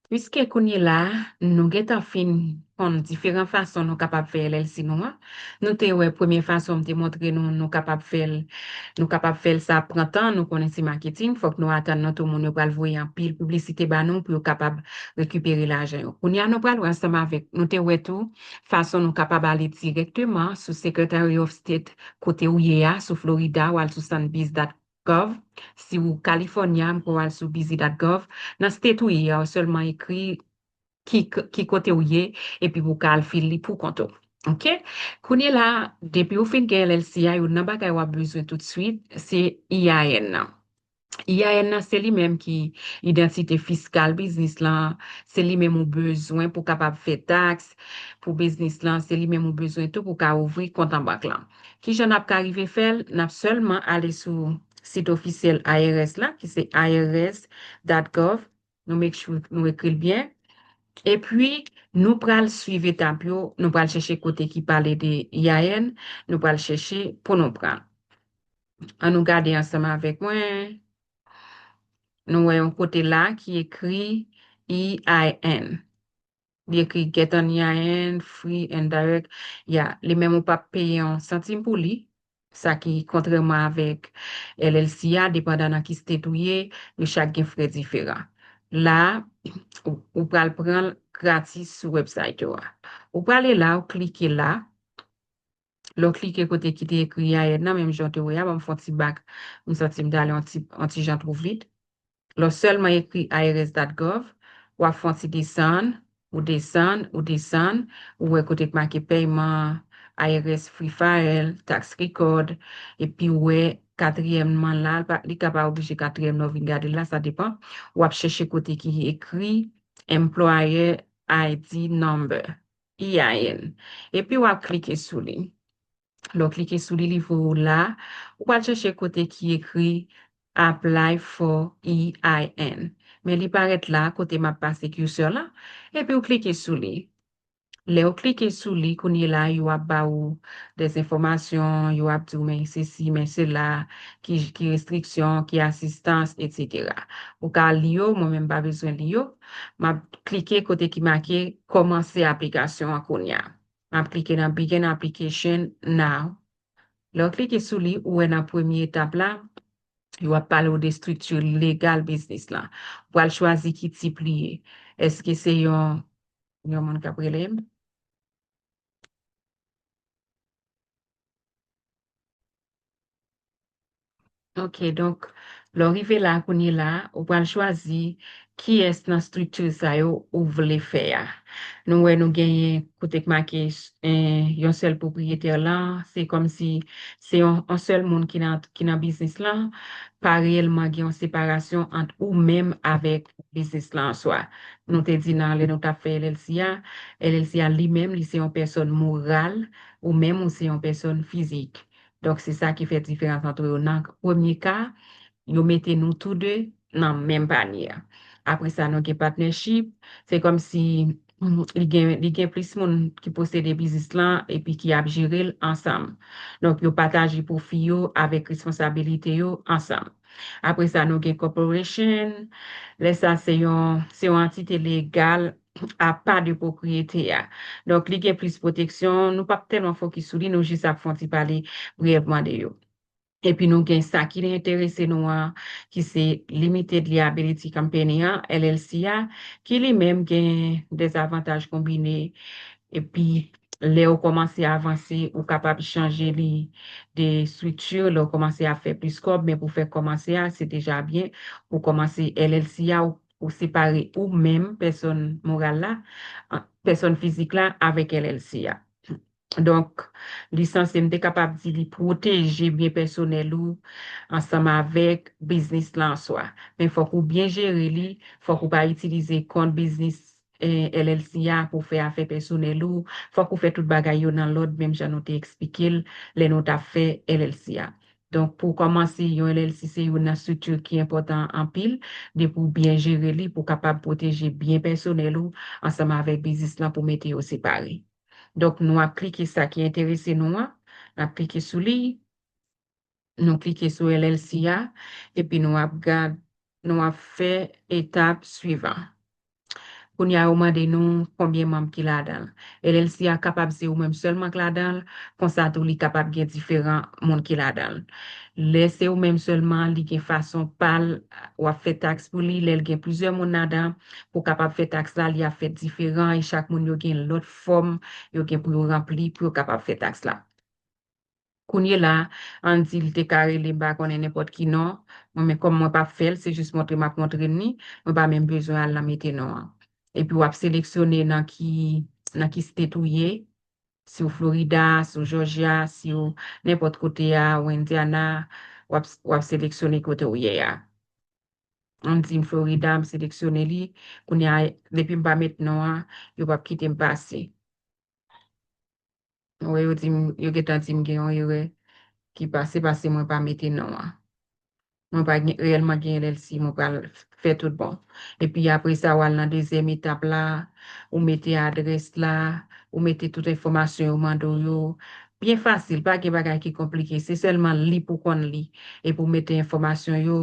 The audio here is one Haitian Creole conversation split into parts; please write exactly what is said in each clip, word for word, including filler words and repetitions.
Piske kounye la, nou gentan fin konn diferan fason nou kapab fè L L C nou an. Nou te wè premye fason m te montre nou, nou kapab fè l, nou kapab fè l sa pran tan, nou konnen se maketing, fòk nou atann nou tou moun yo pral voye anpil piblisite ba nou pou yo kapab rekipere lajan yo. Kounye a nou pral wè ansanm avèk, nou te wè tou fason nou kapab ale dirèkteman sou Secretary of State kote ou ye a, sou Florida, ou al sou sunbiz dot gov. Si ou California, m kwè w al sou busy dot gov. Nan state ou ye a, ou sèlman ekri ki, ki kote ou ye, epi pou w ka al fil li pou kont ou. Oke? Kounye la, depi ou fin gen L L C a, youn nan bagay w ap bezwen toutswit, se E I N nan. E I N nan, se li menm ki idantite fiskal biznis lan, se li menm ou bezwen pou kapab fè taks pou biznis lan, se li menm ou bezwen tou pou ka ouvri kont an bank lan. Kijan n ap ka rive fè l? N ap sèlman ale sou sit ofisyèl I R S la, ki se I R S dot gov. Nou make sure nou ekri l byen. Epi, nou pral swiv etap yo, nou pral chèche kote ki pale de E I N, nou pral chèche pou nou pran. An nou gade ansanm avèk mwen. Nou wè yon kote la ki ekri E I N. Li ekri get an E I N, free and direct. Ya, li menm ou p ap peye yon santim pou li. Sa ki kontrèman avèk L L C a, depandan nan ki state ou ye, yo chak gen frè diferan. La, ou, ou pral pran l gratis sou website yo a. Ou prale la, ou klike la. Lè w klike kote ki te ekri E I N nan, menm jan w te wè a, ban m fè yon ti bak, m santi m t ale yon ti, yon ti jan twò vit. Lè w sèlman ekri I R S dot gov, w ap fè yon ti desann, ou desann, ou desann, ou wè kote k make pèyman, I R S free file, tax record, epi w wè katriyèm nan la, li pa, li ka pa oblije katriyèm nan w vin gade l la, sa depan. W ap chèche kote ki ekri employer I D number, E I N. Epi w ap klike sou li. Lè w klike sou li, li voye w la. Ou pral chèche kote ki ekri apply for E I N. Men li parèt la, kote m ap pase cursor la. Epi w klike sou li. Lè w klike sou li, kounye la, yo ap ba ou dè enfòmasyon, yo ap di w men sesi, men sela, ki, ki restriksyon, ki asistans, etsetera. Ou ka li yo, mwen menm m pa bezwen li yo. M ap klike kote ki make kòmanse aplikasyon an kounye a. M ap klike nan Begin Application Now. Lè w klike sou li, ou wè nan premye etap la, yo ap pale w de estrikti legal biznis lan. Ou pral chwazi ki tip li ye. Èske se yon, yon moun k ap rele m? Ok, donk, lè w rive la, kounye la, ou pral chwazi kiyès nan estrikti sa yo ou vle fè a. Nou wè nou genyen kote k make, eh, yon sèl pwopriyetè lan, se kòmsi se yon, yon sèl moun ki nan, ki nan biznis lan, pa reyèlman gen yon separasyon ant ou menm avèk biznis lan an swa. Nou te di nan lè nou t ap fè L L C a, L L C a li menm, li se yon pèsòn moral, ou menm ou se yon pèsòn fizik. Donk, se sa ki fè diferans ant yo. Nan premye ka, yo mete nou tou de nan menm panye a. Apre sa, nou gen partnership, se kòmsi, mm, li gen, li gen plis moun ki posede biznis lan epi ki ap jere l ansanm. Donk, yo pataje pwofi yo avèk responsabilite yo ansanm. Apre sa, nou gen corporation. Lè sa, se yon, se yon antite legal apa de pwopriyete a. Donk, li gen plis pwoteksyon. Nou p ap tèlman fokis sou li, nou jis ap fè yon ti pale brèvman de yo. Epi nou gen sa ki enterese nou an, ki se Limited Liability Company an, L L C a, ki li menm gen dèzavantaj konbine. Epi lè w kòmanse avanse, ou kapab chanje li de estrikti, lè w kòmanse ap fè plis kòb, men pou fè kòmanse a, se deja byen pou kòmanse L L C a, ou, ou separe ou menm, pèsòn moral la, an, pèsòn fizik la, avèk L L C a. Donk, li sanse, m te kapab di, li pwoteje byen pèsonèl ou ansanm avèk biznis lan an swa. Men fòk ou byen jere li, fòk ou pa itilize kont biznis, eh, L L C a pou fè afè pèsonèl ou. Fòk ou fè tout bagay yo nan lòd, menm jan nou te eksplike l lè nou t ap fè L L C a. Donk, pou kòmanse, yon L L C se youn nan estrikti ki enpòtan anpil, depi w byen jere li, pou w kapab pwoteje byen pèsonèl ou ansanm avèk biznis lan pou mete yo separe. Donk, nou ap klike sa ki enterese nou an. N ap klike sou li. Nou klike sou L L C a. Epi nou ap gad, nou ap fè etap swivan. Kounye a, yo mande nou konbyen manm ki ladan l. L L C a kapab se ou menm sèlman k ladan l, konsa tou li kapab gen diferan moun ki ladan l. Lè se ou menm sèlman, li gen fason pa l, w ap fè taks pou li. Lè l gen plizyè moun ladan, pou w kapab fè taks la, li ap fèt diferan, e chak moun yo gen lòt fòm yo gen pou yo ranpli pou yo kapab fè taks la. Kounye la, ann di l te ka rele m pa konnen nenpòt ki non. Mwen, men kòm mwen p ap fè l, se jis montre m ap montre n li, mwen pa menm bezwen al nan mete non an. Epi w ap seleksyone nan ki, nan ki state ou ye. Si w Florida, si w Georgia, si w nenpòt kote a, ou Indiana, w ap, w ap seleksyone kote w ye a. Ann di m Florida, m seleksyone li. Kounye a, depi m pa met non an, yo p ap kite m pase. Ou wè, yo di m, yo gentan di m gen yon erè ki pase paske mwen pa mete non an. Mwen pa gen, reyèlman gen L L C, mwen pral fè tout bon. Epi apre sa, w al nan dezyèm etap la, ou mete adrès la, ou mete tout enfòmasyon yo mande w yo. Byen fasil, pa gen bagay ki konplike. Se sèlman li pou konn li. Epi w mete enfòmasyon yo,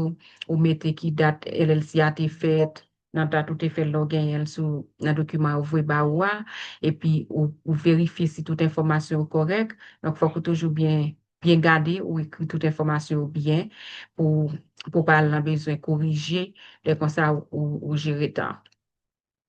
ou mete ki dat L L C a te fèt, nan dat ou te fè l lè w genyen l sou, nan dokiman yo voye ba ou a, epi ou, ou verifye si tout enfòmasyon yo kòrèk. Donk, fòk ou toujou byen, byen gade, ou ekri tout enfòmasyon yo byen pou, pou pa al nan bezwen korije, lè konsa ou, ou, ou jere tan.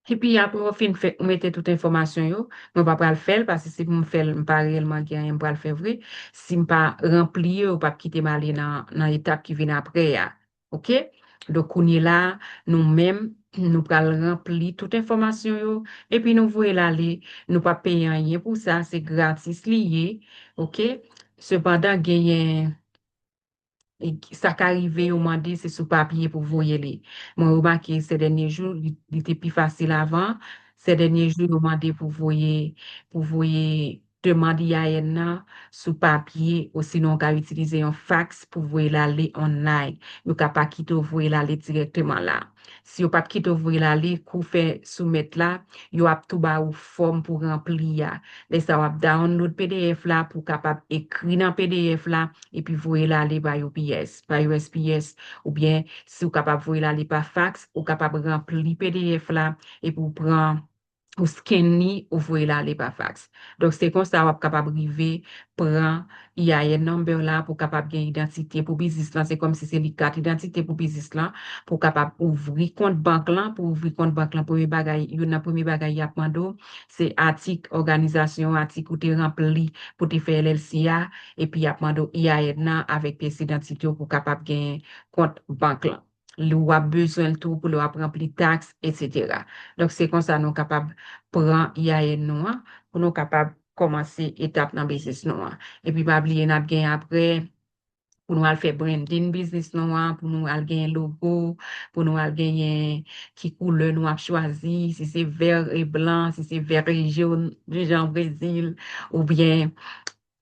Epi apre w fin fè, ou mete tout enfòmasyon yo, mwen pa pral fè l, paske si pou m fè l, m pa reyèlman gen anyen m pral fè vre. Si m pa ranpli yo, yo p ap kite m ale nan, nan etap ki vin apre a. Oke? Donk, kounye la, nou menm, nou pral ranpli tout enfòmasyon yo, epi nou voye l ale. Nou p ap peye anyen pou sa, se gratis li ye. Oke? Sepandan, genyen, e, sa ka rive yo mande se sou papye pou voye li. Mwen remake se dènye jou, li, li te pi fasil avan. Se dènye jou, yo mande pou voye, pou voye demann E I N nan sou papye, osinon w ka itilize yon faks pou voye l ale online. Yo ka pa kite w voye l ale dirèkteman la. Si yo p ap kite w voye l ale, kou w fè soumèt la, yo ap tou ba ou fòm pou ranpli a. Lè sa a, w ap download P D F la pou w kapab ekri nan P D F la, epi voye l ale pa U P S, pa U S P S, oubyen si w kapab voye l ale pa faks, ou kapab ranpli P D F la, epi w pran, ou scan li, ou voye l ale pa faks. Donk, se konsa w ap kapab rive pran E I N number la pou w kapab gen idantite pou biznis lan. Se kòmsi se li kat idantite pou biznis lan, pou w kapab ouvri kont bank lan. Pou ouvri kont bank lan, premye bagay, youn nan premye bagay y ap mande w, se atik òganizasyon, atik ou te ranpli pou te fè L L C a, epi y ap mande w E I N nan avèk pyès idantite w pou w kapab gen kont bank lan. Li w ap bezwen l tou pou lè w ap ranpli taks, etsetera. Donk, se konsa nou kapab pran E I N nou an, pou nou kapab kòmanse etap nan biznis nou an. Epi, pa bliye, n ap gen apre, pou nou al fè branding biznis nou an, pou nou al genyen logo, pou nou al genyen ki koulè nou ap chwazi, si se vè e blan, si se vè e jòn, jan Brezil, oubyen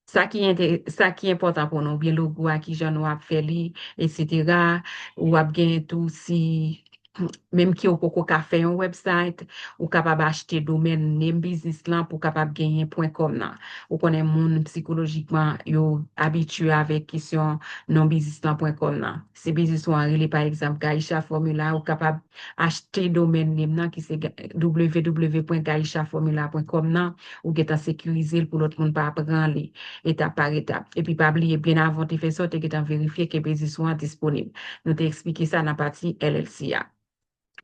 sa ki enterè-, sa ki enpòtan pou nou, oubyen logo a, kijan nou ap fè li, etsetera. Ou ap genyen tou si, menm ke ou poko ka fè yon website, ou kapab achte domèn name biznis lan pou w kapab genyen pwen kòm nan. Ou konnen moun sikolojikman yo abitye avèk kesyon non biznis lan pwen kòm nan. Si biznis ou an rele pa egzanp Gaïcha Formula, ou kapab achte domèn name nan ki se ga-, w w w pwen gaïcha formula pwen kòm nan, ou gentan sekirize l pou lòt moun pa pran li etap pa etap. Epi pa bliye, byen avan w te fè sa, w te gentan verifye ke biznis ou an disponib. Nou te eksplike sa nan pati L L C a.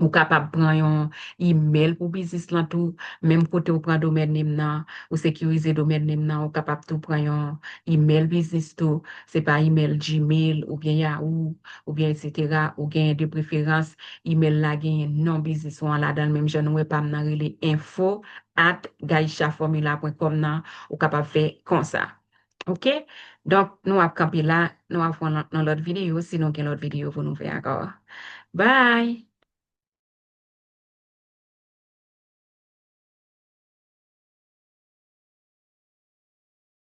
Ou kapab pran yon imèl pou biznis lan tou, menm kote ou pran domèn name nan, ou sekirize domèn name nan, ou kapab tou pran yon imèl biznis tou, se pa imèl Gmail oubyen Yahoo, oubyen etsetera, ou genyen de preferans, imèl la genyen non biznis ou an ladan l, menm jan nou wè pa m nan rele info at gaïcha formula pwen kòm nan, ou kapab fè konsa. Oke? Donk, nou ap kanpe la, nou ap wè nan, nan lòt videyo, si nou gen lòt videyo pou nou fè ankò. Bye!